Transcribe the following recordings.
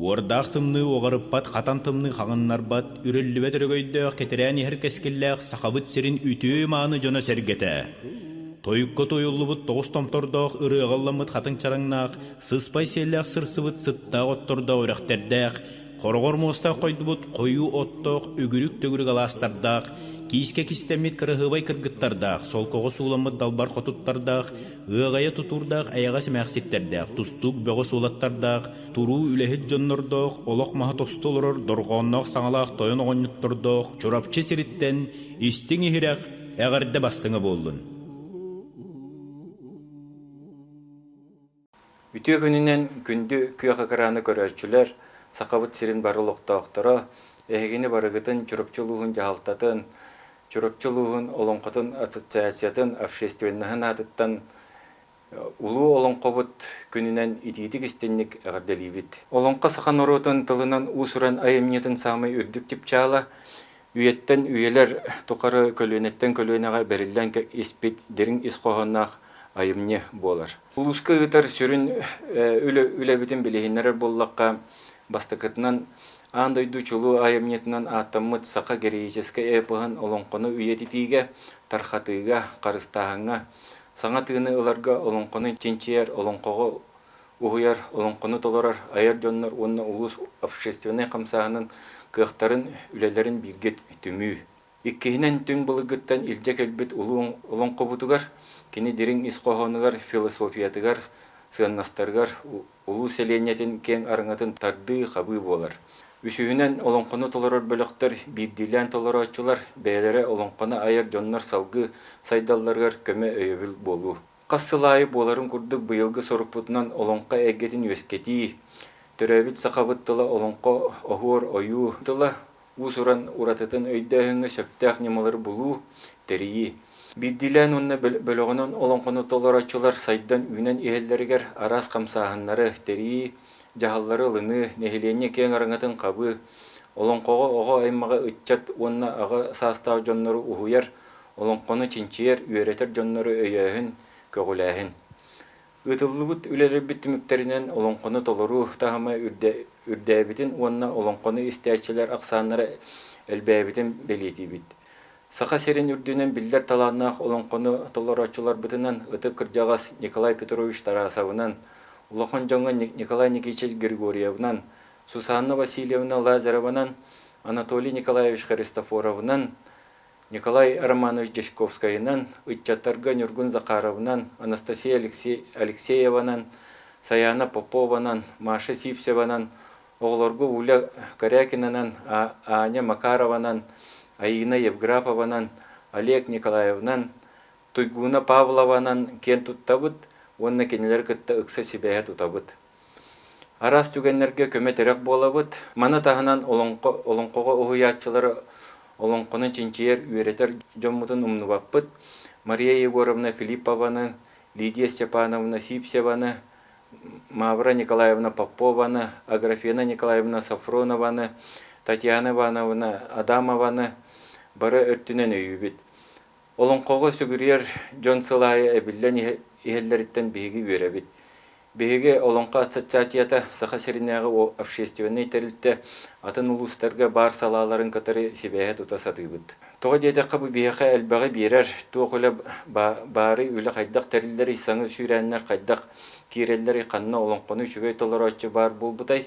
Уордаах тымныы уҕарыппат, хатан тымныы хаҥыннарбат, үрүллүбэт өрөгөйдөөх, кэтэрээн иһэр кэскиллээх Сахабыт сирин үтүө-мааны дьоно-сэргэтэ! Тойукка туойуллубут тоҕус томтордоох ырыаҕа ылламмыт хатыҥ чараҥнаах, сыспай сиэллээх сырсыбыт сыттаах оттордоох үрэхтэрдээх, Хороҕор муостаах хойдубут хойуу оттоох үгүрүк-төгүрүк алаастардаах, киискэ кистэммит кыраһыабай кыргыттардаах, солкоҕо сууламмыт далбар хотуттардаах, ыаҕайа тутуурдаах эйэҕэс эмээхситтэрдээх, тустуук бөҕө суолаттардаах, туруу үлэһит дьоннордоох, олох маһа тосту олорор дорҕоонноох саҥалаах тойон оҕонньоттордоох Чурапчы сириттэн истиҥ-иһирэх эҕэрдэ бастыҥа буоллун! Үтүө күнүнэн күндү күөх экраны көрөөччүлэр, Сахабыт сирин бары олохтоохторо, эһигини барыгытын Чурапчы улууһун дьаһалтатын, Чурапчы улууһун Олоҥхотун ассоциациятын общественноһын аатыттан Улуу Олоҥхобут күнүнэн итиитик истинник эҕэрдэлиибит. Олоҥхо саха норуотун тылынан уус-уран айымньытын саамай үрдүк чыпчаала, үйэттэн үйэлэр тухары көлүөнэттэн көлүөнэҕэ бэриллэн испит дириҥ ис хоһоонноох айымньы буолар. Улууска ыытар сүрүн үлэбитин билиһиннэрэр буоллахха, бастакытынан, аан дойду чулуу айымньытынан ааттаммыт саха героическай эпоһын олоҥхону үйэтитиигэ, тархатыыга, харыстааһыҥҥа, саҥа тыыны ыларга олоҥхону чинчийэр, олоҥхоҕо уһуйар, олоҥхону толорор айар дьоннор уонна улуус общественнай хамсааһынын кыахтарын, үлэлэрин бииргэ түмүү. Иккиһинэн, түҥ былыргыттан илдьэ кэлбит улуу олоҥхобутугар, кини дириҥ ис хоһоонугар, философиятыгар, сыаннастарыгар улуу сэлиэнньэтин киэҥ араҥатын тардыы, хабыы буолар. Үсүһүнэн, олоҥхону толорор бөлөхтөр, биирдиилээн толорооччулар бэйэлэрэ олоҥхону айар дьоннор салгыы сайдалларыгар көмө-өйөбүл буолуу. Хас сыл аайы буоларын курдук быйылгы сорукпутунан олоҥхо эйгэтин үөскэтии, төрөөбүт сахабыт тыла олоҥхо оһуор ойуу тыла уус-уран уратытын өйдөөһүҥҥэ сөптөөх ньымалары булуу, тэрийии. Биирдиилээн уонна бөлөҕүнэн олоҥхону толорооччулар сайдан-үүнэн иһэллэригэр араас хамсааһыннары тэрийии, дьаһаллары ылыныы, нэһилиэнньэ киэҥ араҥатын хабыы, олоҥхоҕо оҕо аймаҕы ыччат уонна аҕа саастаах дьоннору уһуйар, олоҥхону чинчийэр, үөрэтэр дьоннору өйөөһүн, көҕүлээһин. Ыытыллыбыт үлэлэрбит түмүктэринэн олоҥхону толоруу таһыма үрдээбитин уонна олоҥхону истээччилэр ахсааннара элбээбитин бэлиэтиибит. Саха сирин үрдүнэн биллэр талааннаах олоҥхону толорооччуларбытынан ытык кырдьаҕас Николай Петрович Тарасовынан, улахан дьоҥҥо Николай Никитич Григорьевынан, Сусанна Васильевна Лазареванан, Анатолий Николаевич Христофоровынан, Николай Романович Дьячковскайынан, ыччаттарга Ньургун Захаровынан, Анастасия Алексееванан, Саяна Попованан, Маша Сивцеванан, оҕолорго Уля Корякинанан, Аня Макарованан, Аина Евграфованан, Олег Николаевынан, Туйгуна Павлованан киэн туттабыт уонна кинилэри кытта ыкса сибээһи тутабыт. Араас түгэннэргэ көмө-тирэх буолабыт. Маны таһынан олоҥхо, олоҥхоҕо уһуйааччылары олоҥхону чинчийэр, үөрэтэр дьоммутун умнубаппыт. Мария Егоровна Филиппованы, Лидия Степановна Сивцеваны, Мавра Николаевна Попованы, Аграфена Николаевна Софронованы, Татьяна Ивановна Адамованы бары өттүнэн өйүүбүт. Олоҥхоҕо сүгүрүйэр дьон сыл аайы эбиллэн иһэллэриттэн биһиги үөрэбит. Биһиги Олоҥхо ассоциацията Саха сиринээҕи общественнай тэрилтэ атын улуустарга баар салааларын кытары сибээһи тута сатыыбыт. Тоҕо диэтэххэ, бу биһиэхэ элбэҕи биэрэр, туох үлэ баарый, үлэ хайдах тэриллэрий, саҥа сүүрээннэр хайдах киирэллэрий, ханна олоҥхону үчүгэй толорооччу баар буолбутай,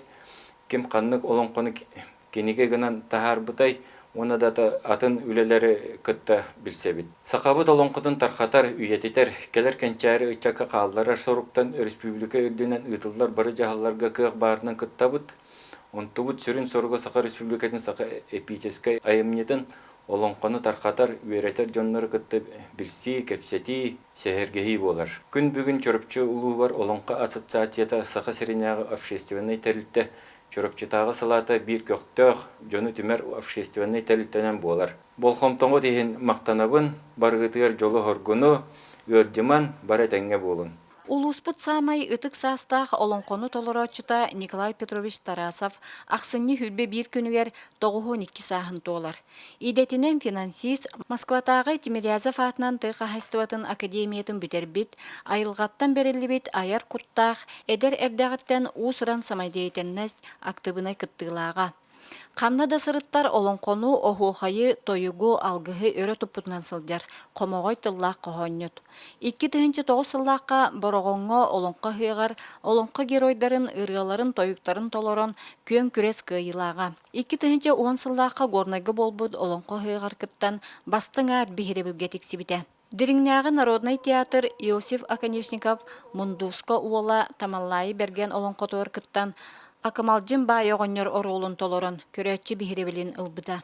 ким ханнык олоҥхону кинигэ гынан таһаарбытай уонна да атын үлэлэри кытта билсэбит. Сахабыт олоҥхотун тархатар, үйэтитэр, кэлэр кэнчээри ыччакка хаалларар соруктан өрөспүүбүлүкэ үрдүнэн ыытыллар бары дьаһалларга кыах баарынан кыттабыт. Онтубут сүрүн соруга Саха Республикатын саха эпическэй айымньытын олоҥхону тархатар, үөрэтэр дьоннору кытта билсии, кэпсэтии, сэһэргэһии буолар. Күн бүгүн Чурапчы улууһугар Олоҥхо ассоциацията Саха сиринээҕи общественнай тэрилтэ Чурапчытааҕы салаата биир көхтөөх, дьону түмэр общественнай тэрилтэнэн буолар. Болҕомтоҕут иһин махтанабын, барыгытыгар дьолу-соргуну, ыалдьыман, бары этэҥҥэ буолун. Улууспут саамай ытык саастаах олоҥхону толорооччута Николай Петрович Тарасов ахсынньы 21 күнүгэр 92 сааһын туолар. Идэтинэн финансист, Москватааҕы Тимирязев аатынан тыа хаһаайыстыбатын академиятын бүтэрбит, айылҕаттан бэриллибит айар куттаах, эдэр эрдэҕиттэн уус-уран самодеятельность актыыбынай кыттыылааҕа. Ханна да сырыттар олоҥхону, оһуохайы, тойугу, алгыһы өрө туппутунан сылдьар, хомоҕой тыллаах хоһоонньут. 2009 сыллаахха Бороҕоҥҥо Олоҥхо ыһыаҕар олоҥхо геройдарын ырыаларын-тойуктарын толорон күөн күрэс кыайыылааҕа. 2010 сыллаахха Горнайга буолбут Олоҥхо ыһыаҕар кыттан бастыҥ аат биһирэбилгэ тиксибитэ. Дириҥнээҕи народнай театр Иосиф Оконешников Мундууска уола Тамаллаайы Бэргэн олоҥхотугар кыттан Акымалдьын баай оҕонньор оруолун толорон көрөөччү биһирэбилин ылбыта.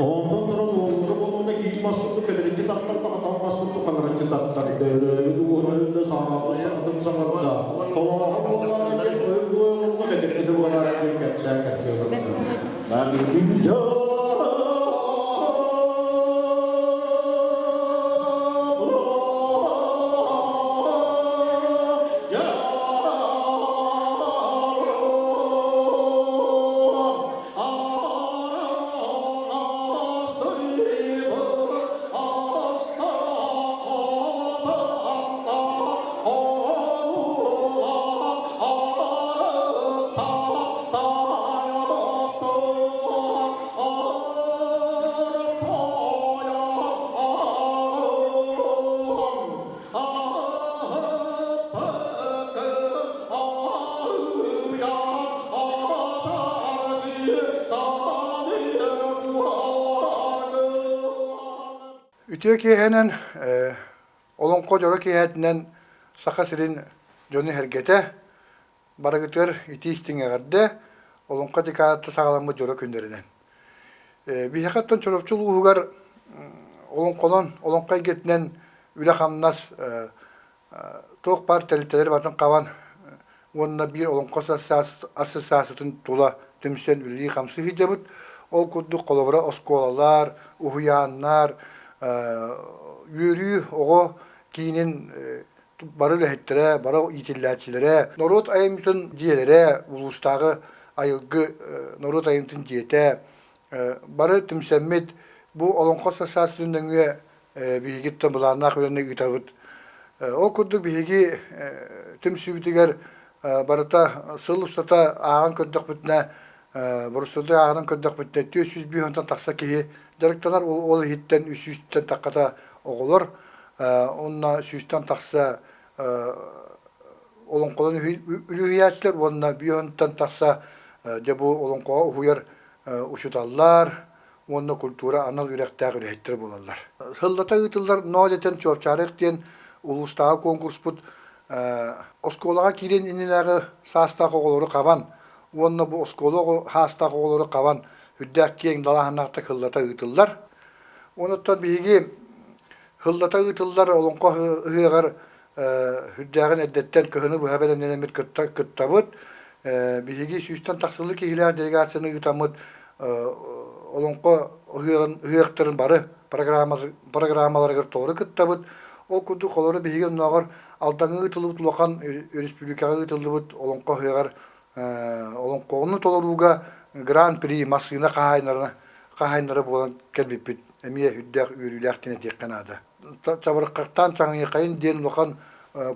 Онтон туран уоллара болуона киин мас курдук кэдэриччи тартарда, хатан мас курдук ханарыччы тартарда, өрөөбүт уоһун өйүндэ саараабыт саҥатын саҥарда, толооһо буолаары диэн тойук дуойа кэдэрбитэ буолаары диэн кэпсээн кэпсии олордо. Үтүө киэһэнэн олоҥхо дьоро киэһэтинэн Саха сирин дьону-сэргэтэ барыгытыгар итии-истиҥ эҕэрдэ, олоҥхо декадата саҕаламмыт дьоро күннэринэн. Биһиэхэ оттон Чурапчы улууһугар олоҥхонон, олоҥхо эйгэтинэн үлэ-хамнас туох баар тэрилтэлэри барытын хабан. уонна биир Олоҥхо ассоциациятын тула түмсэн үлэлии-хамсыы сылдьабыт. Ол курдук холобура оскуолалар, уһуйааннар, үөрүү оҕо киинин бары үлэһиттэрэ, бары иитиллээччилэрэ, норуот айымньытын дьиэлэрэ, улуустааҕы айылгы норуот айымньытын дьиэтэ бары түмсэммит бу Олоҥхо ассоциациятын нөҥүө биһигиттэн былааннаах үлэни ыытабыт. Ол курдук биһиги түмсүүбүтүгэр барыта сыл устата ааҕан көрдөхпүтүнэ, боруссуоду ааҕан көрдөхпүтүнэ 405 онтон тахса киһи дьарыктанар. Ол иһиттэн 300-тэн таххата оҕолор, уонна сүүстэн тахса олоҥхолон үлүһүйээччилэр уонна биэһүнтэн тахса дьэ бу олоҥхоҕо уһуйар учууталлар, уонна культура анал үөрэхтээх үлэһиттэр буолаллар. Сыллата ыытыллар Ноо дэтэн Чуопчаарык диэн улуустааҕы конкурспут оскуолаҕа киириэн иннинээҕи саастаах оҕолору хабан уонна бу оскуола саастаах оҕолору хабан үрдээх киэҥ далааһыннаахтык сыллата ыытыллар. Онуттан биһиги сыллата ыытыллар олоҥхо ыһыаҕар үрдээҕин эрдэттэн кыһыны быһа бэлэмнэнэммит кыттабыт. Биһиги сүүстэн тахсылыы киһилээх делегацияны ыытаммыт олоҥхо ыһыаҕын ыһыахтарын бары программаларыгар толору кыттабыт. Ол курдук олору биһиги оннооҕор Алдаҥҥа ыытыллыбыт улахан республикаҕа ыытыллыбыт олоҥхо ыһыаҕар олоҥхону толорууга гран-при массыына хаһаайыннара хаһаайыннара буолан кэлбиппит эмиэ үрдээх үөрүүлээх диэн этиэххэ наада. Чабырҕахтаан чаҥыйхайын диэн улахан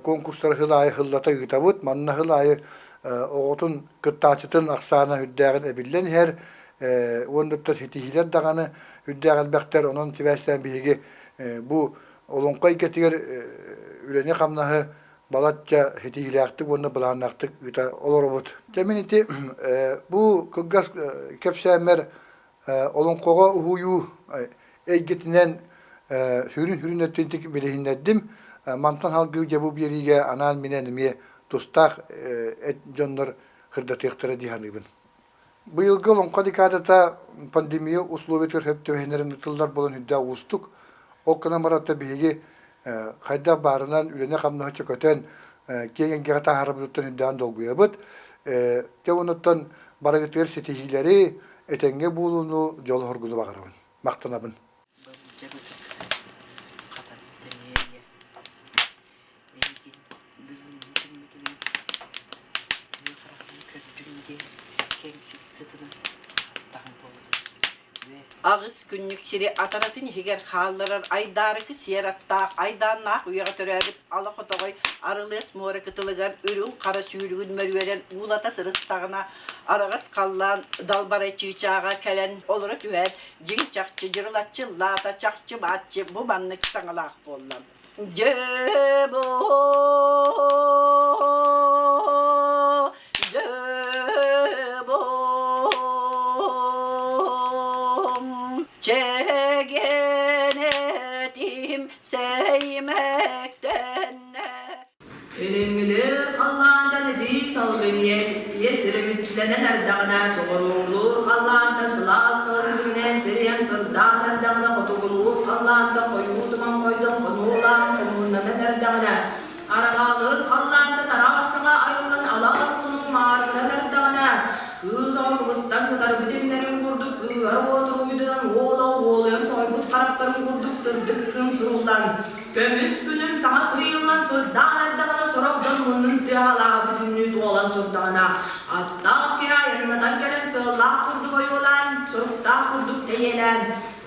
конкурстары сыл аайы сыллата ыытабыт. Манна сыл аайы оҕотун кыттааччытын ахсаана үрдээҕин эбиллэн иһэр. Уонна ситиһиилэр даҕаны үрдээх элбэхтэр. Онон сибээстээн биһиги бу олоҥхо эйгэтигэр үлэни-хамнаһы балачча ситиһиилээхтик уонна былааннаахтык ыыта олоробут. Дьэ мин ити бу кылгас кэпсээммэр олоҥхоҕо уһуйуу эйгэтинэн сүрүн-сүрүн өттүн билиһиннэрдим. Мантан салгыы дьэ бу биэриигэ анаан-минээн эмиэ тустаах дьоннор сырдатыахтара дии саныыбын. Быйылгы Олоҥхо декадата пандемия условиятыгар сөп түбэһиннэрэн ыытыллар буолан үрдээх уустук. Ол гынан баран биһиги хайдах баарынан үлэни-хамнаһы чөкөтөн киэҥ эйгэҕэ таһаарарбытыттан үрдээн долгуйабыт. Дьэ онуттан барыгытыгар ситиһиилэри, этэҥҥэ буолууну, дьолу-соргуну баҕарабын. Махтанабын. Аҕыс күннүк сири атаратын иһигэр хаалларар айдаарыкы сиэр аттаах айдааннаах үйэҕэ төрөөбүт ала хотоҕой арылыас муора кытылыгар үрүҥ хара сүүрүгүн мөрүөрэн уулата сырыттаҕына араҕас халлаан далбарай чыычааҕа кэлэн олоро түһээт дьиҥ чахчы дьырылаччы ыллаата чахчы бааччы бу маннык саҥалаах буолла Дьэ бу дьэ бу чэгиэнэтим сэймэктэннэ Илиҥҥилэр халлаантан итии салгын ийэ сирэ мүччүлэнэн эрдэҕинэ, соҕурууҥулуур халлаантан сылаас сылаас сириэм сырдаан эрдэҕинэ, хотугулуур халлаантан хойуу туман хойдон хонуулаан хомууннанан эрдэҕинэ, арҕаалыыр халлаантан араас саҥа айыллан алаас хонуу мааргынан эрдэҕинэ, кыыс оҕо кыбыстан кытарбыт имнэрин курдук кыыһар уот уруйданан уола уолуйан соһуйбут харахтарын курдук сырдык кыым суруллан, Көмүс күнүм саҥа сыыйыллан сырдаан эрдэҕинэ сорох дьон муннун тыаһалааҕа бүтүннүү туолан турдаҕына, аттаах киһи айаннатан кэлэн сыаллаах курдук ойуолаан, соруктаах курдук тэйиэлээн,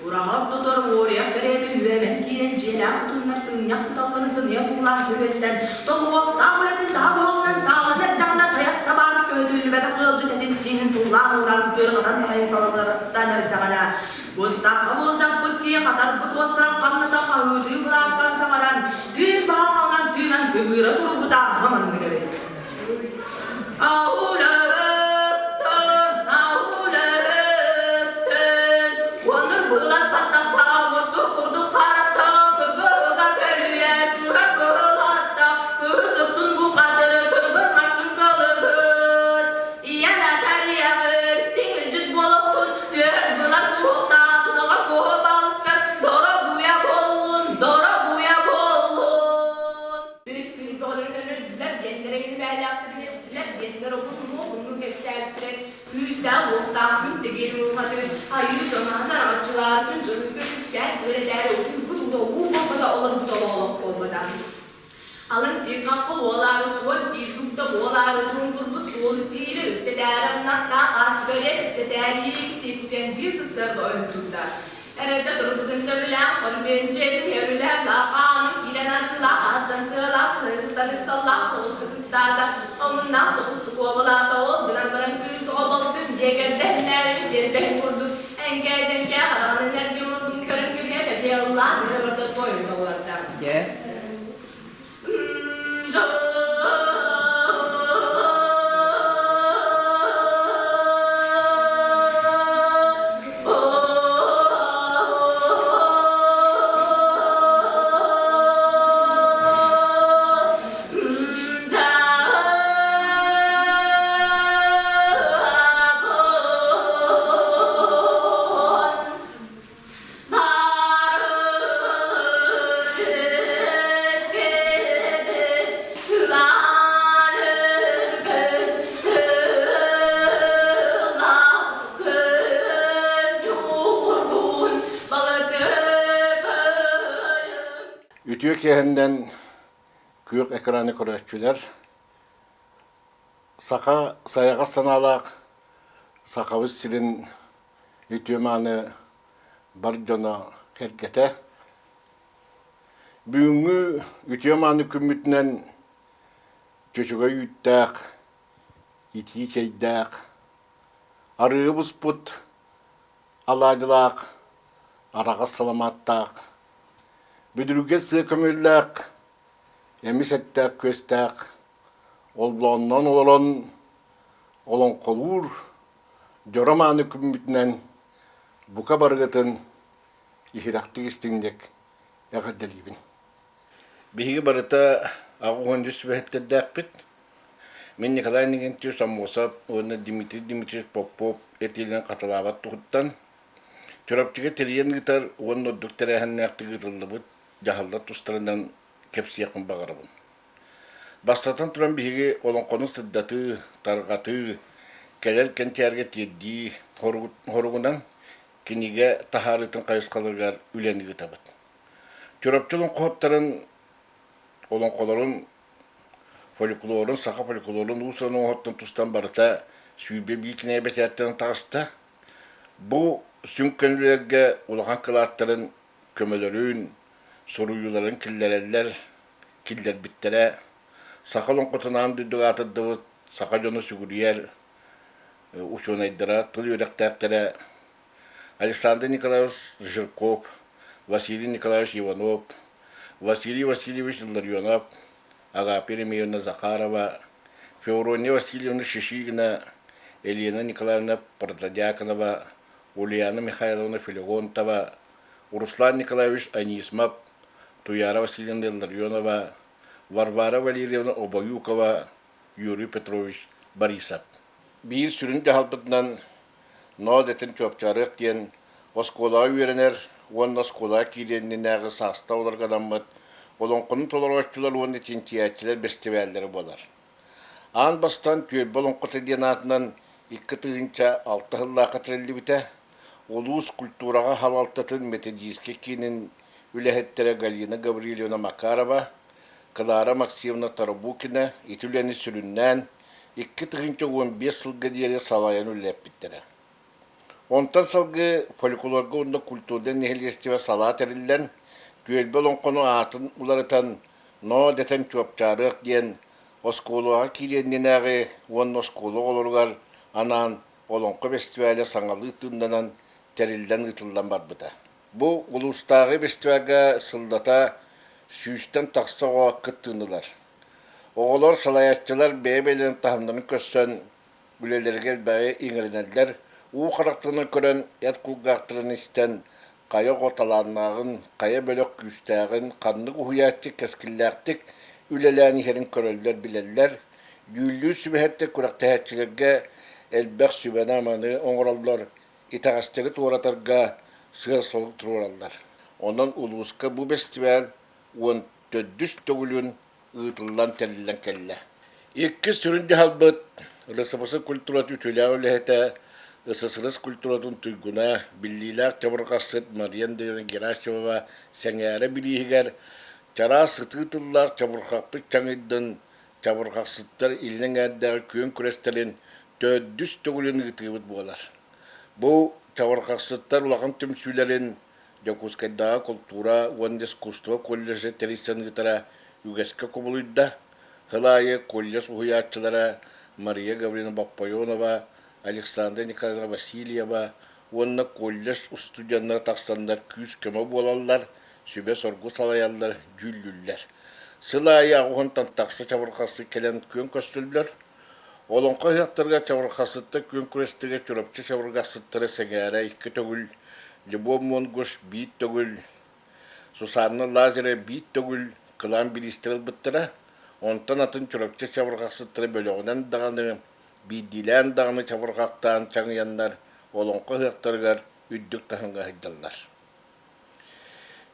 ураһа ортотугар уоруйах кэриэтэ үөмэн киирэн дьиэлээх хотуннар сыгынньах сыталларын сыныйа туулаан сүрүөстэн, толуохтаах үлэтин таһа буолунан таалан эрдэҕинэ тайах табаарыс көһүтүллүбэтэх ыалдьыт этин сиинин суллаан ууран сытыырҕатан таһыйан салалларыттан эрдэҕинэ, Быстахха буолдьаппыт киһи хатарбыт уостарын хамнатан хаһыытыы былаастаан саҥаран, тыын баһаҕынан тыынан тыбыыра турбута маннык эбит. Аулаыттан, аулаыттан, онур былас баттахтаах, оттур курдук харахтаах, кыргыһыга көлүйэр, кыһар кыһыл аттаах, кыһы сыпсун бу хатыры кыргыр маскын кылыгыт. Ийэн атарыйабыр, стиҥилдьит буолуохтун, түөр былас суохтаах, тунаҕа куһу балыскар, доробуйа буоллун, доробуйа буоллун. Үс күүр бөҕөлөрүн өлөрдүлэр, диэннэр эҥин бээлээхтэрин эстилэр. Күүстээх-уохтаах күн тэгиэн муҥхатын, айыы дьоно араҥаччылаан күн дьону көмүскээн үөрэтээри утуйбут уута уу буолбата олорбут олох олох буолбата. Алын тыыкахха буолаары суон диир дугда буолаары чуҥкурбут суолу сиирэ үктэтээри амнахтаах аартыга эрэт үктэтээри сиэкутэн биир сарсыарда ойон турда. Эрэрдэ турбутун сөбүлээн, хорбиэнчээн, иһэрүлээн, лаахаанын киирэн арыылаах, аһаттан сыалаах, сыһыттан ыксаллаах соҕустук ыстаата, омуннаах соҕустук уобалаата, ол гынан баран кыыс оҕо балтын диэ кэрдэһиннээри тиэрбэһин курдук эҥкээ-дьэҥкээ хараҕынан эргэ мурдун көрөн кэбиһэ кэбиһэ ыллаан ыра барда тойон тоҕуорда. Үтүө киэһэннэн күөх экраны көрөөччүлэр саха сайаҕас санаалаах Сахабыт сирин үтүө-мааны бар дьоно кэргэтэ. Бүгүҥҥү үтүө-мааны күммүтүнэн чөчөгөй үүттээх, итии чэйдээх, арыы буспут алаадьылаах, араҕас саламааттаах, бүдүрүгэ сыа көмүллээх, эмис эттээх күөстээх, оллоонноон олорон олоҥхолуур дьоро мааны күммүтүнэн бука барыгытын иһирэхтик истиҥник эҕэрдэлиибин. Биһиги барыта 83 сүбэһиттэрдээхпит. Мин Николай Иннокентьевич Аммосов уонна Дмитрий Дмитриевич Попов этиилэрин хатылаабат туһуттан Чурапчыга тэрийэн ыытар уонна ордук тэрээһиннээхтик ыытыллыбыт дьаһаллар тустарынан кэпсиэхпин баҕарабын. Бастатан туран биһиги олоҥхону сырдатыы, тарҕатыы, кэлэр кэнчээргэ тиэрдии хоругунан кинигэ таһаарыытын хайысхаларыгар үлэни ыытабыт. Чурапчы олоҥхоһуттарын олоҥхолорун фольклорун, саха фольклорун уус-уран оҥоһуттан тустан барыта 21 кинигэ бэчээттэнэн таҕыста. Бу сүҥкэн үлэлэргэ улахан кылааттарын көмөлөрүн, суруйууларын киллэрэллэр, киллэрбиттэрэ. Саха олоҥхотун аан дойдуга аатырдыбыт саха дьоно сүгүрүйэр учуонайдара, тыл үөрэхтээхтэрэ Александр Николаевич Жирков, Василий Николаевич Иванов, Василий Васильевич Илларионов, Агапия Еремеевна Захарова, Феврония Васильевна Шишигина, Елена Николаевна Протодьяконова, Ульяна Михайловна Филегонтова, Руслан Николаевич Анисимов, Туяра Васильевна Илларионова, Варвара Валерьевна Обоюкова, Юрий Петрович Борисов. Биир сүрүн дьаһалбытынан Ноо дэтин чуопчаарыах диэн оскуолаҕа үөрэнэр уонна оскуолаҕа киириэн иннинээҕи саастаах оҕолорго анаммыт олоҥхону толорооччулар уонна чинчийээччилэр бэстибээллэрэ буолар. Аан бастаан Түөлбэ олоҥхото диэн аатынан 2006 сыллаахха тэриллибитэ. Улуус культураҕа салалтатын методическай киинин үлэһиттэрэ Галина Гаврильевна Макарова, Клара Максимовна Тарабукина ити үлэни сүрүннээн 2015 сылга диэри салайан үлэлэппиттэрэ. Онтон салгыы фольклорга уонна культурнай нэһилиэстибэ салаа тэриллэн, түөлбэ олоҥхону аатын уларытан Ноо дэтэн чуопчаарыах диэн оскуолаҕа киириэн иннинээҕи уонна оскуола оҕолоругар анаан олоҥхо бэстибээлэ саҥалыы тыыннанан тэриллэн ыытыллан барбыта. Бу улуустааҕы бэстибээлгэ сыллата сүүстэн тахса оҕо кыттыынылар. Оҕолор, салайааччылар бэйэ-бэйэлэрин таһымнарын көрсөн үлэлэригэр бэйэ иҥэринэллэр, уу харахтарынан көрөн, эт кулгаахтарын истэн, хайа оҕо талааннааҕын, хайа бөлөх күүстээҕин, ханнык уһуйааччы кэскиллээхтик үлэлээн иһэрин көрөллөр-билэллэр, дьүүллүүр сүбэһиттэр күрэхтэһээччилэргэ элбэх сүбэни-аманы оҥороллор, итэҕэстэри туоратарга сыал-сорук туруораллар. Онон улууска бу бэстибээл 14 төгүлүн ыытыллан тэриллэн кэллэ. Иккис сүрүн дьаһалбыт РСФСР культуратын үтүөлээх үлэһитэ, СССР культуратын туйгуна, биллиилээх чабырҕахсыт Мария Андреевна Герасимова сэҥээрэ бирииһигэр чараас сытыы тыллаах чабырҕахпыт чаҥыйдын чабырҕахсыттар илин эҥээрдээҕи күөн күрэстэрин төрдүс төгүлүн ыытыыбыт буолар. Бу чабырҕахсыттар улахан түмсүүлэрин Дьокуускайдааҕы култуура уонна искусство колледжа тэрийсэн ыытара үгэскэ кубулуйда. Сыл аайы колледж уһуйааччылара Мария Гавриловна Боппойонова, Александра Николаевна Васильева уонна колледж устудьуоннара тахсаннар күүс-көмө буолаллар, сүбэ-соргу салайаллар, дьүүллүүллэр. Сыл аайы аҕыһынтан тахса чабырҕахсыт кэлэн күөн көрсөллөр. Олоҥхо ыһыахтарыгар чабырҕахсыттар күөн күрэстэригэр Чурапчы чабырҕахсыттара сэҥээрэ икки төгүл, Любовь Монгуш биир төгүл, Сусанна Лазарева биир төгүл кылаан бириистэри ылбыттара. Онтон атын Чурапчы чабырҕахсыттара бөлөҕүнэн даҕаны, биирдиилээн даҕаны чабырҕахтаан чаҥыйаннар олоҥхо ыһыахтарыгар үрдүк таһымҥа сылдьаллар.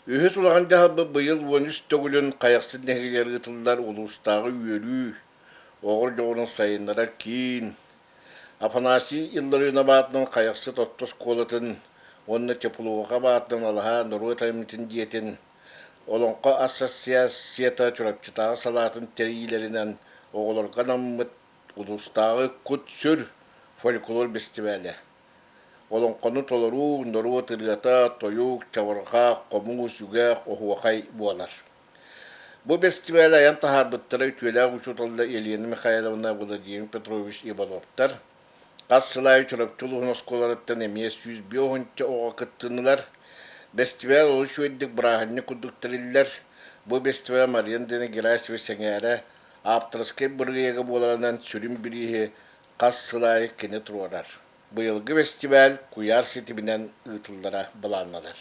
Үһүс улахан дьаһалбыт быйыл 13 төгүлүн Хайахсыт нэһилиэгэр ыытыллар улуустааҕы үөрүү, оҕо дьоҕурун сайыннарар киин Афанасий Илларионов аатынан Хайахсыт орто оскуолатын уонна Теплоухов аатынан Алаһа норуот айымньытын дьиэтин Олоҥхо ассоциацията Чурапчытааҕы салаатын тэрийиилэринэн оҕолорго анаммыт улуустааҕы Кут-сүр фольклор бэстибээлэ. Олоҥхону толоруу норуот ырыата, тойук, чабырҕах, хомус, үгэх, оһуохай буолар. Бу бэстибээли айан таһаарбыттара үтүөлээх учууталлар Елена Михайловна, Владимир Петрович Ивановтар. Хас сыл аайы Чурапчы улууһун оскуолаларыттан эмиэ 150 оҕо кыттыннылар. Бэстибээл олус үчүгэйдик бырааһынньык курдук тэриллэр. Бу бэстибээл Мария Андреевна Герасимова сэҥээрэ ааптарыскай бырайыага буоларынан сүрүн бирииһи хас сыл аайы кини туруорар. Быйылгы бэстибээл куйаар ситиминэн ыытыллара былааннанар.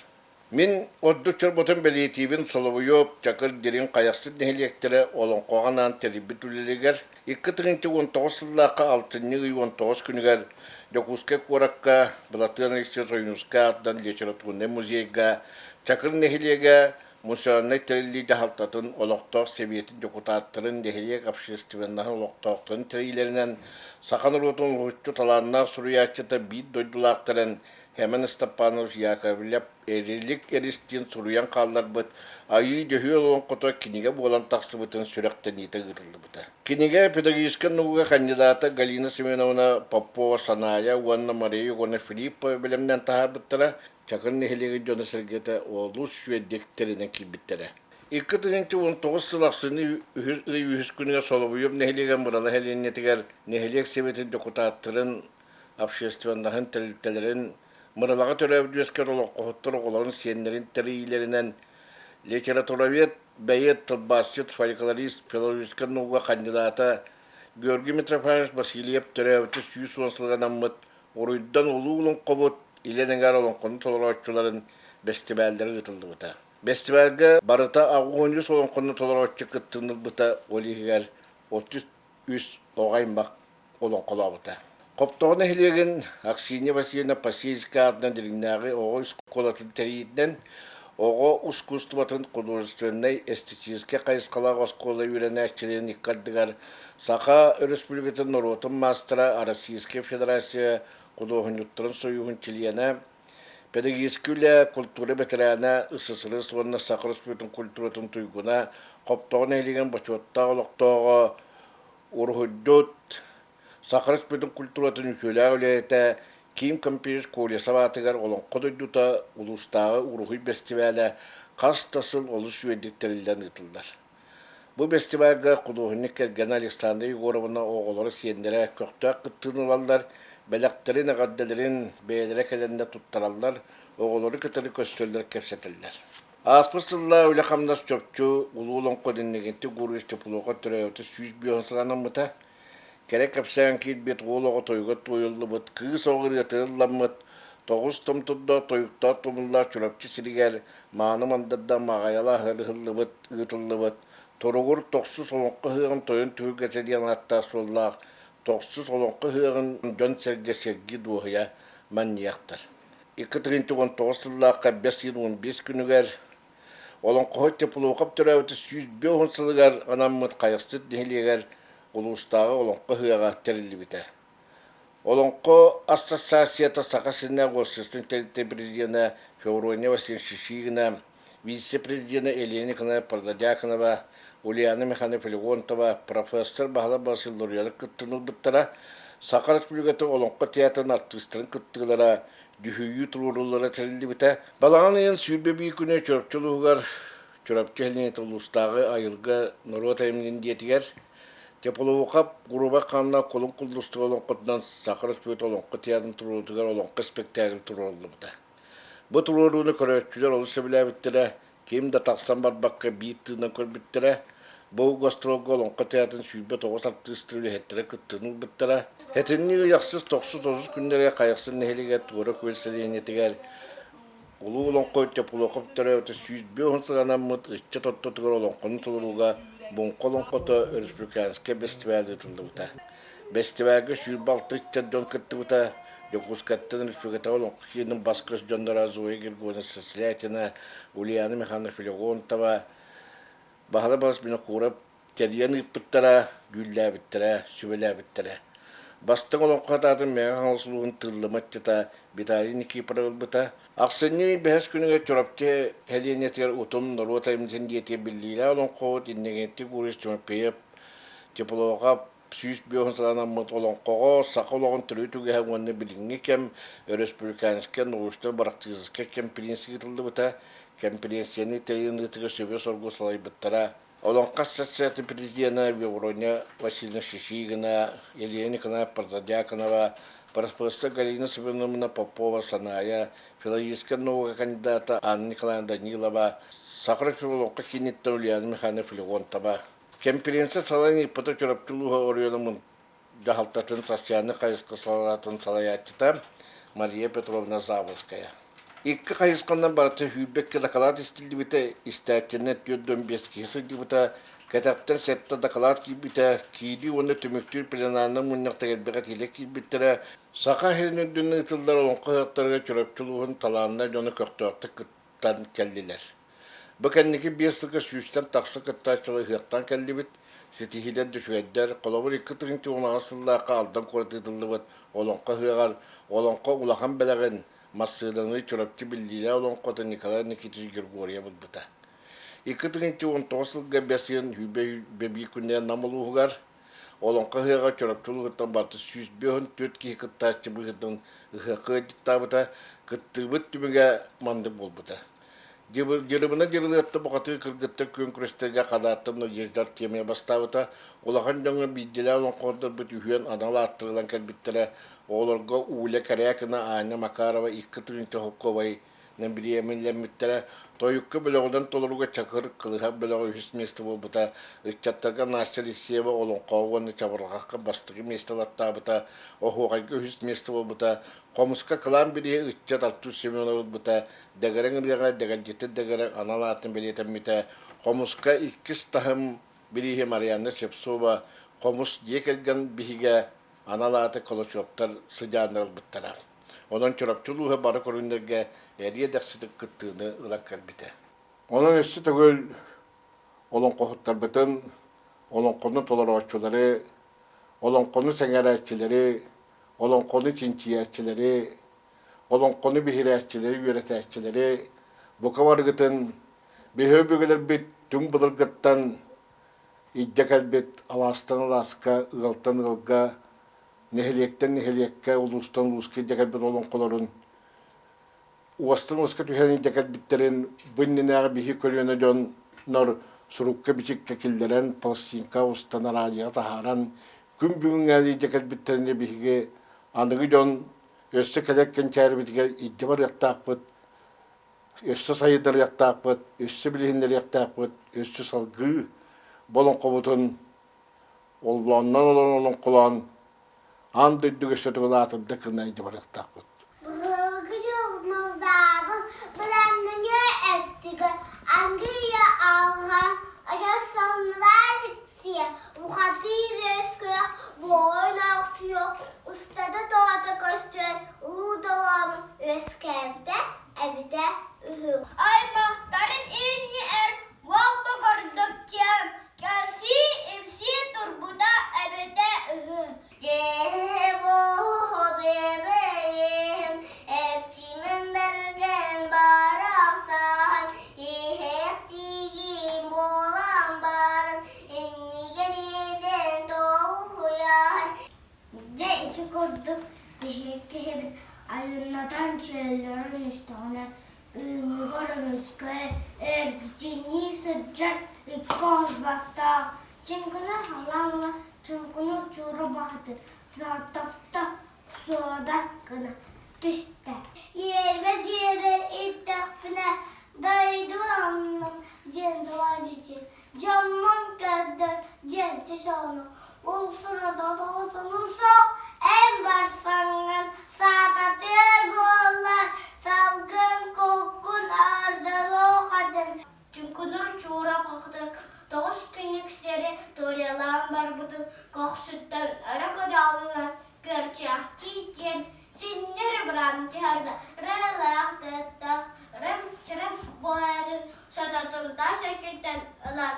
Мин ордук чорботон бэлиэтиибин Солобуйуоп, Чакыр, Дириҥ, Хайахсыт нэһилиэктэрэ олоҥхоҕо анаан тэрийбит үлэлэригэр 2019 сыллаахха алтынньы ый 19 күнүгэр Дьокуускай куоракка Былатыан Алексеевич Ойуунускай аатынан литературнай музейга Чакыр нэһилиэгэ мусоннай тэриллии дьаһалтатын олохтоох сэбиэтин дьокутааттарын, нэһилиэк общественноһын олохтоохторун тэрийиилэринэн саха норуотун уһуччу талааннаах суруйааччыта биир дойдулаахтарын Хэмэн Степанович Яковлев Эрилик Эристиин суруйан хаалларбыт Айыы Дьөһүөл олоҥхото кинигэ буолан тахсыбытын сүрэхтэниитэ ыытыллыбыта. Кинигэ педагогическай наука кандидата Галина Семеновна Попова-Санаайа уонна Мария Егоровна Филиппова бэлэмнээн таһаарбыттара Чакыр нэһилиэгин дьоно-сэргэтэ олус үчүгэйдик тэринэн киирбиттэрэ. 2019 сыл ахсынньы үһүс ый үһүс күнүгэр Солобуйуоп нэһилиэгин Мырала сэлиэнньэтигэр нэһилиэк сэбиэтин дьокутааттарын, общественноһын тэрилтэлэрин, Мырылаҕа төрөөбүт үөскэр олоҥхоһуттар оҕолорун сиэннэрин тэрийиилэринэн литературовед, бэйиэт, тылбаасчыт, фольклорист, филологическай наука хандьыдаата Георгий Митрофанович Васильев төрөөбүтэ 110 сылга анаммыт Уруйдан улуу олоҥхобут илин эҥээр олоҥхону толорооччуларын бэстибээллэрэ ыытыллыбыта. Бэстибээлгэ барыта 83 олоҥхону толорооччу кыттыыны ылбыта, ол иһигэр 33 оҕо аймах олоҥхолообута. Хоптоҕо нэһилиэгин Аксинья Васильевна Посельская аатынан Дириҥнээҕи оҕо оскуолатын тэрийиитинэн оҕо ускуустубатын художественнай эстетическэй хайысхалаах оскуола үөрэнээччилэрин икки ардыгар Саха Өрөспүүбүлүкэтин норуотун маастара, Российскай Федерация худуоһунньуктарын сойууһун чилиэнэ, педагогическай үлэ, культура бэтэрээнэ, СССР уонна Саха Өрөспүүбүлүкэтин культуратын туйгуна, Хоптоҕо нэһилиэгин бочуоттаах олохтооҕо, уруһуйдьут, Саха Өрөспүүбүлүкэтин культуратын үтүөлээх үлэһитэ Ким Компьютерс Колесов аатыгар Олоҥхо дойдута улуустааҕы уруһуй бэстибээлэ хас да сыл олус үөрдүк тэриллэн ыытыллар. Бу бэстибээлгэ худуоһунньук кэргэнэ Александра Егоровна оҕолоро, сиэннэрэ көхтөөх кыттыыны ылаллар, бэлэхтэрин, эҕэрдэлэрин бэйэлэрэ кэлэннэр туттараллар, оҕолору кытары көрсөллөр, кэпсэтэллэр. Ааспыт сыллаа үлэ-хамнас чопчу Улуу Олоҥхо Диннигинти Гурьевич Теплоухов төрөөбүтэ 105 сыл анаммыта. Кэрэ кэпсээн киирбит уол оҕо тойуга туойуллубут, кыыс оҕо ырыата ылламмыт, тоҕус томтурдаах тойуктаах тумуллаах Чурапчы сиригэр мааны мандардаах маҕайалаах ыһыллыбыт, ыытыллыбыт Туругур тохсус олоҥхо ыһыаҕын тойон түһүлгэтэ диэн ааттаах суоллаах тохсус олоҥхо ыһыаҕын дьон-сэргэ сэргии дуоһуйа манньыйахтар. 2019 сыллаахха бэс ыйын 15 күнүгэр Олоҥхоһут Теплоухов төрөөбүтэ 150 сылыгар анаммыт Хайахсыт нэһилиэгэр. улуустааҕы Олоҥхо ыһыаҕа тэриллибитэ. Олоҥхо Ассоциацията Саха сиринээҕи уопсастыбаннай тэрилтэ президенэ Феврония Васильевна Шишигина, вице-президенэ Елена Николаевна Протодьяконова, Ульяна Михайловна Флегонтова, профессор Баһылай Васильевич Лурьянов кыттыыны ылбыттара. Саха Республикатын Олоҥхо театрын артыыстарын кыттыылара, дьүһүйүү туруоруллара тэриллибитэ. Балаҕан ыйын 21 күнэ Чурапчы улууһугар Чурапчы нэһилиэнньэтэ улуустааҕы айылга норуот айымньытын дьиэтигэр Теплоухов Грубай хааннаах Кулун Куллустуга олоҥхотунан Саха Өрөспүүбүлүкэтин Олоҥхо театрын туруоруутугар олоҥхо испэктээгэ туруоруллубута. Бу туруорууну көрөөччүлэр олус сөбүлээбиттэрэ, ким да тахсан барбакка биир тыынан көрбүттэрэ. Бу гастролга Олоҥхо театрын 29 артыыстара үлэһиттэрэ кыттыыны ылбыттара. Сэтинньи ый ахсыс тохсус отут күннэригэр Хайахсыт нэһилиэгэр Туора Күөл сэлиэнньэтигэр Улуу олоҥхо Теплохов төрөөбүтэ 150 сыланаммыт ыччат ортотугар олоҥхону толорууга Буҥха олоҥхото республиканскай бэстибээл ыытыллыбыта. Бэстибээлгэ 26 ыччат дьон кыттыбыта. Дьокуускайтан республикатааҕы олоҥхо киинин бас-көс дьонноро Зоя Григорьевна Сосвятина, Ульяна Михайловна Филегонтова, Баһылай Балыс Винокуров тэрийэн ыыппыттара, дьүүллээбиттэрэ, сүбэлээбиттэрэ. Бастыҥ олоҥхо аатын Мэҥэ Хаҥалас улууһун Тыыллыма ыччата Виталий Никифоров ылбыта. Ахсынньы бэһис күнүгэр Чурапчы сэлиэнньэтигэр Утум норуот айымньытын дьиэтигэр биллиилээх олоҥхоһут Иннокентий Гурьевич Тимофеев Теплоҕа 105 сыланаммыт олоҥхоҕо саха олоҕун төрүт үгэһэ уонна билиҥҥи кэм өрөспүүбүлүкээнскэй научнай-практическай кэмпириэнсийэ ыытыллыбыта. Кэмпириэнсийэни тэрийэн ыытыыга сүбэ-соргу салайбыттара Олоҥхо ассоциациятын президенэ Вевроня Васильевна Шишигина, Елена Николаевна Протодьяконова, профессор Галина Семеновна Попова-Санаайа, филологическай наука кандидата Анна Николаевна Данилова, Саха Республикатын Олоҥхо кииниттэн Ульяна Михайловна Флегонтова. Конференция салайан ыыппыта Чурапчы улууһа оройуонун дьаһалтатын социальнай хайысха салаатын салайааччыта Мария Петровна Заболоцкая. Икки хайысханан барыта сүүрбэккэ дакылаат истиллибитэ, истээччинэн 45 киһи сылдьыбыта, кэтэхтэн сэттэ дакылаат киирбитэ, киирии уонна түмүктүүр пленарнай мунньахта элбэх этиилэр киирбиттэрэ. Саха сирин үрдүнэн ыытыллар олоҥхо ыһыахтарыгар Чурапчы улууһун талааннаах дьоно көхтөөхтүк кыттан кэллилэр. Бу кэнники биэс сылга сүүстэн тахса кыттааччылар ыһыахтаан кэллибит, ситиһиилэр да үчүгэйдэр. Холобур, 2016 сыллаахха Алдан куорат ыытыллыбыт Олоҥхо ыһыаҕар Олоҥхо улахан бэлэҕин массыынаны Чурапчы биллиилээх олоҥхото Николай Никитич Григорьев ылбыта. 2019 сылга бэс ыйын сүүрбэ биир күнүнэн Нам улууһугар Олоҥхо ыһыаҕа Чурапчы улууһуттан барыта 154 киһи кыттааччы быһыытынан ыһыахха ыалдьыттаабыта, кыттыыбыт түмүгэ маннык буолбута. Дьырыбына Дьырылыатта бухатыыр кыргыттар күөн күрэстэргэ хадааттан Надежда Артемьева бастаабыта. Улахан дьоҥҥо биирдиилээн олоҥхоһуттарбыт үһүөн анал ааттарынан кэлбиттэрэ. Оҕолорго Уля Корякина, Аня Макарова 2 тыһыынча солкуобай бириэмэлэммиттэрэ. Тойукка бөлөҕүнэн толорууга Чакыр Кылыһах бөлөҕө үһүс миэстэ буолбута. Ыччаттарга Настя Алексеева олоҥхоҕо уонна чабырҕахха бастакы миэстэ ылаттаабыта. Оһуохайга үһүс миэстэ буолбута. Хомуска кылаан бирииһи ыччат Артур Семенов ылбыта. Дэгэрэҥ ырыаҕа дэгэлдьитин дэгэрэҥ анал аатын бэлиэтэммитэ. Хомуска иккис таһым бирииһи Марианна Слепцова хомус дьиэ кэргэн биһигэ анал ааты Колочуоптар сыдьааннар ылбыттара. Онон Чурапчы улууһа бары көрүҥнэргэ эриэ-дэхситик кыттыыны ылан кэлбитэ. Онон өссө төгүл олоҥхоһуттарбытын, олоҥхону толорооччулары, олоҥхону сэҥээрээччилэри, олоҥхону чинчийээччилэри, олоҥхону биһирээччилэри, үөрэтээччилэри бука барыгытын биһи өбүгэлэрбит түҥ былыргыттан илдьэ кэлбит алаастан алааска, ыалтан ыалга, нэһилиэктэн нэһилиэккэ, улуустан улууска илдьэ кэлбит олоҥхолорун уостан уоска түһэн илдьэ кэлбиттэрин бу иннинээҕи биһи көлүөнэ дьоннор сурукка-бичиккэ киллэрэн, пластинка устан, радиоҕа таһааран күн бүгүҥҥэ илдьэ кэлбиттэрин биһиги аныгы дьон өссө кэлэр кэнчээрибитигэр илдьэ барыахтаахпыт, өссө сайыннарыахтаахпыт, өссө билиһиннэриэхтээхпит, өссө салгыы бу олоҥхобутун оллооннон олорон олоҥхолоон аан дойдуга өссө төгүл аатырда гына илдьэ барыахтаахпыт. Быһылгы дьыл былааннаныы өттүгэр Англия алҕа Александра Алексеев бухатыыр өскөөх буойун охсуйуох устата тоҕото көстүөн улуу долоон үөскээбитэ эбитэ үһү. Аймахтарын иннигэр уолба көрдөк диэн кэпсии-ипсии турбута эбит. кэлбит айаннатан сиэллэрин истэҕинэ Ыыныгар өрүскэ эргичиҥнии сылдьар икки оҕус бастаах, чыҥкыныр халааҥҥа чуҥкунур чуура баҕатыр соҕотохто суодас гына түстэ. Иэрбэ дьиэбэр ииттэхпинэ дойдум оннун диэн дьин дьоммун көрдөр диэн чочоону улсуна тоҕусулум суох эн барсаҥҥын саататыар буоллар салгын куккун ардалоох этим Чуҥкунур Чуура бухатыыр тоҕус күннүк сири туруйалаан барбытын көхсүттэн өрө көтөҕүллэн көрчөхтүү диэн синньири быраан түһэрдэ ырыалаах тыаттаах ырым-чырым буһарын сототун тас өттүттэн ылан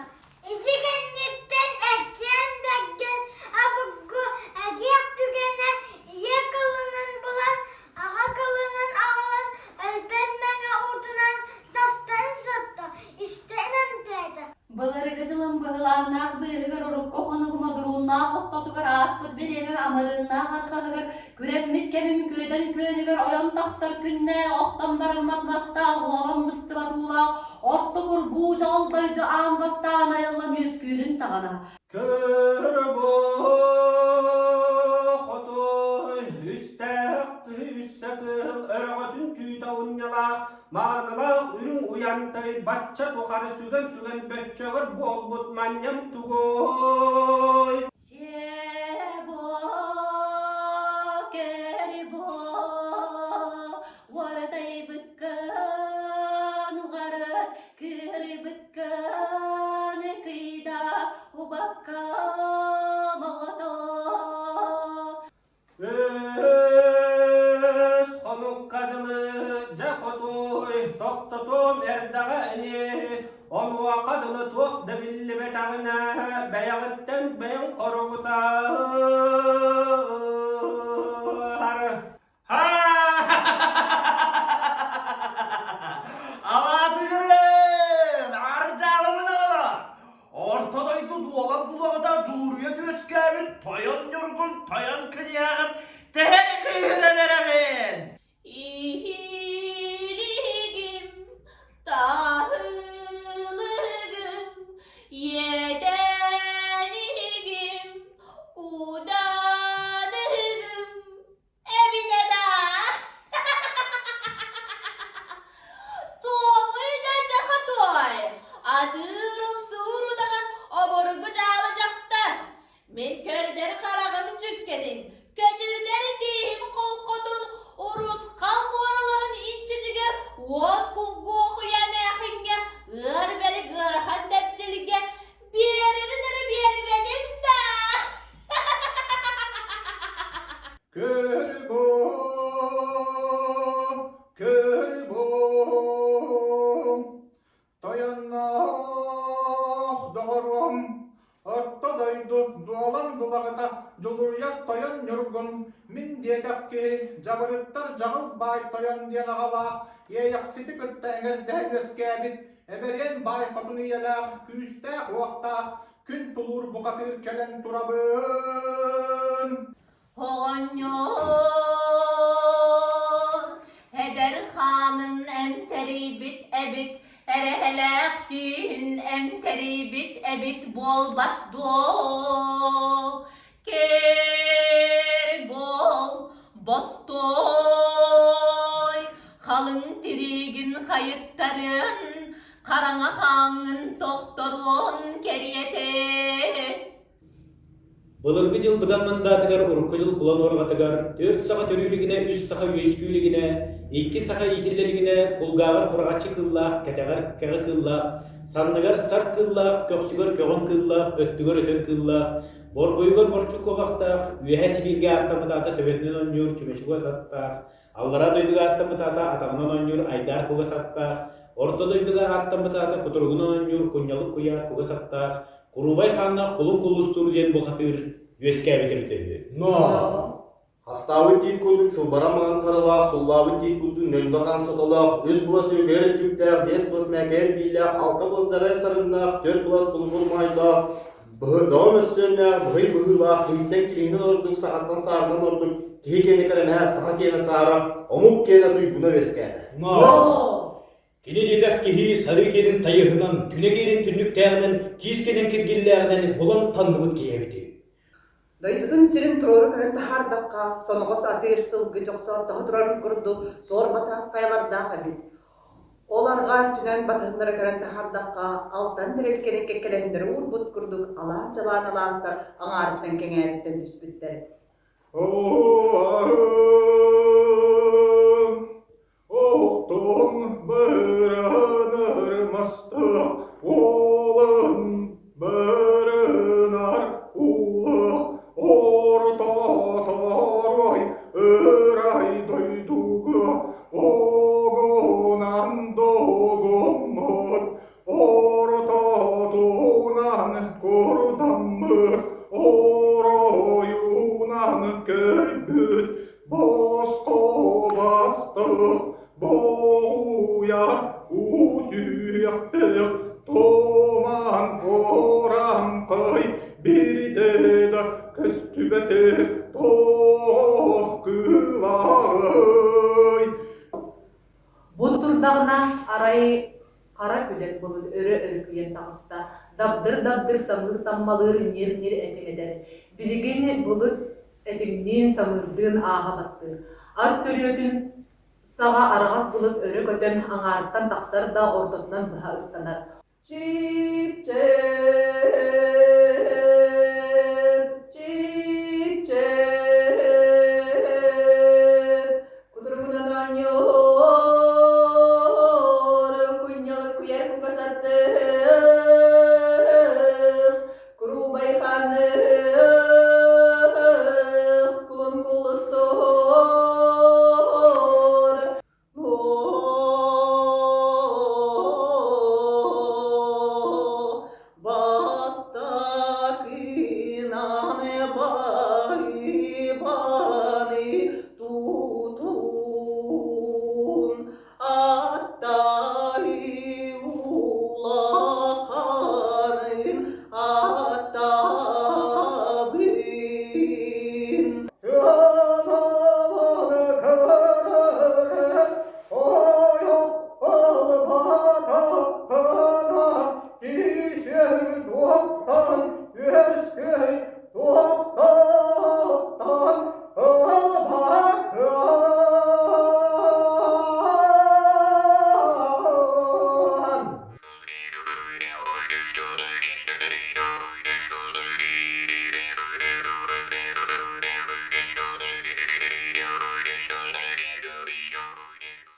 Ити кэнниттэн Эрчээн Бэргэн обургу эдиэх түгэнэ ийэ кылынан булан, аҕа кылынан аҕалан өлбөт мэҥэ уутунан тастан сотто, истэн эмтээтэ. Былыргы дьылым быһылааннаах быыһыгар урукку хонугум одурууннаах ортотугар ааспыт бириэмэм амырыыннаах арҕаһыгар күрэммит кэмим күөдэн күөнүгэр ойон тахсар күннээх охтон бараммат мастаах уолан быстыбат уулаах орто курбуу дьаҕыл дойду аан бастаан айыллан үөскүүрүн саҕана Көр бу хотой үстээх тыһы үссэ кыыл өрөҕөтүн түүтэ унньалаах маанылаах үрүҥ уйантай бачча тухары сүгэн-сүгэн бөччөҕөр буолбут манньам тугуй Кырбыккын кыйда убакка моҕото Өс хонукка дылы дьэ хотуй тохтотуом эрдэҕэ ини онуоха дылы туох да биллибэтэҕинэ бэйэҕиттэн бэйэҥ хоругутаар Алаатыгырын, аржаалымын аҕала! Орто дойду дуолан булаҕыта дьулуруйан үөскээбит тойон ньургун тойон кыньааҕым төһө да кыыһыран эрэҕин? Иһилигим, таһылыгым, иэдээнигим, куданыгым Эбинэ да Туомуй да дьахатой, атыырым суурудаҕын обургу дьаалы дьахтар. Мин көрдөр хараҕым дьүккэтин, көтүрдэр тииһим холкотун урусхал муораларын инчитигэр уот кулгуохуйа эмээхиҥҥэ ыар бэрик ыарахан дэптилгэ биэрэрин эрэ биэрбэтин да Көрбом, көрбом, тойонноох доҕоруом, орто дойду дуолан булаҕыта дьулуруйар тойон ньургун, мин диэтэх киһи дьабырыттар дьаҕыл баай тойон диэн аҕалаах Иэйэхсити кытта эҥэрдэһэ үөскээбит эбэриэн баай хотун ийэлээх, күүстээх-уохтаах күн тулуур бухатыыр кэлэн турабын. Оҕонньор эдэр хаанын эмтэрийбит эбит, эрэһэлээх тииһин эмтэрийбит эбит буолбат дуо? Кэр буол, бостуой, халыҥ тириигин хайыттарыан, хараҥа хааҥҥын тохторуон кэриэтэ. Былыргы дьыл быдан мандаатыгар урукку дьыл кулан уорҕатыгар түөрт саха төрүү илигинэ, үс саха үөскүү илигинэ, икки саха иитиллэ илигинэ, кулгааҕар кураҕаччы кыыллаах, кэтэҕэр кэҕэ кыыллаах, санныгар сар кыыллаах, көхсүгэр көҕөн кыыллаах, өттүгэр өтөн кыыллаах, борбуйугар борчук куобахтаах, үөһэ Сибииргэ ааттаммыт аата төбөтүнэн оонньуур чүмэчүгэ саттаах, аллараа дойдуга ааттаммыт аата атаҕынан оонньуур айдаар кугас аттаах, орто дойдуга ааттаммыт аата кутуругунан оонньуур кунньалык куйаар кугас аттаах, Куруубай хааннаах кулун куллустуур диэн бухатыыр үөскээбит эбитэ үһү. Но хастаабыт тиит курдук сылбара маҥан харалаах, суллаабыт тиит курдук нөндө хаан сотолоох, үс булас үөкээр өттүктээх, биэс булас мээкээр биилээх, алта булас дарай сарыннаах, түөрт булас кулугур моойдоох, Бөҕө мөссүөннээх, быһый быһыылаах, киһиттэн кириһинэн ордук, сахаттан саарынан ордук, киһи киэнэ кэрэмэһэ, саха киэнэ саара, омук киэнэ туйгуна үөскээтэ. Кини диэтэх киһи сарыы киэнин тайыһынан, түнэ киэнин түннүктээҕинэн, киис киэнин киргиллээҕинэн булан танныбыт киһи эбитий. Дойдутун сирин туруору көрөн таһаардахха, соноҕос атыыр сылгы дьохсоттоһо турарын курдук суор батаас хайалардаах эбит. Ол арҕаа өттүнэн батыһыннара көрөн таһаардахха, алтан тэрилкэни кэккэлэһиннэри уурбут курдук алаан-чалаан алаастар аҥаарыттан кэҥээриттэн түспүттэр. Охтон быранар мастах уолан бырынар улах ортоторой ырай дойдуга огонан догоммут ортотунан курдаммыт оройунан көрбүт Босхо бастык боҕуйар усүөхтэх туман кураҥкай бирдэ да көстүбэтэ тоох кыларый. Бу турдаҕына арай хара күлэн былыт өрө өрүкүйэн таҕыста, дабдыр-дабдыр самыыр таммалыыр ньир-ньир этиҥ этэр. Билигин былыт этиҥниин, самыырдыын ааһа баттыыр. Ат сөрүөтүн саҕа араҕас былыт өрө көтөн аҥаарыттан тахсар да ортотунан быһа ыстанар. Чип-чэп.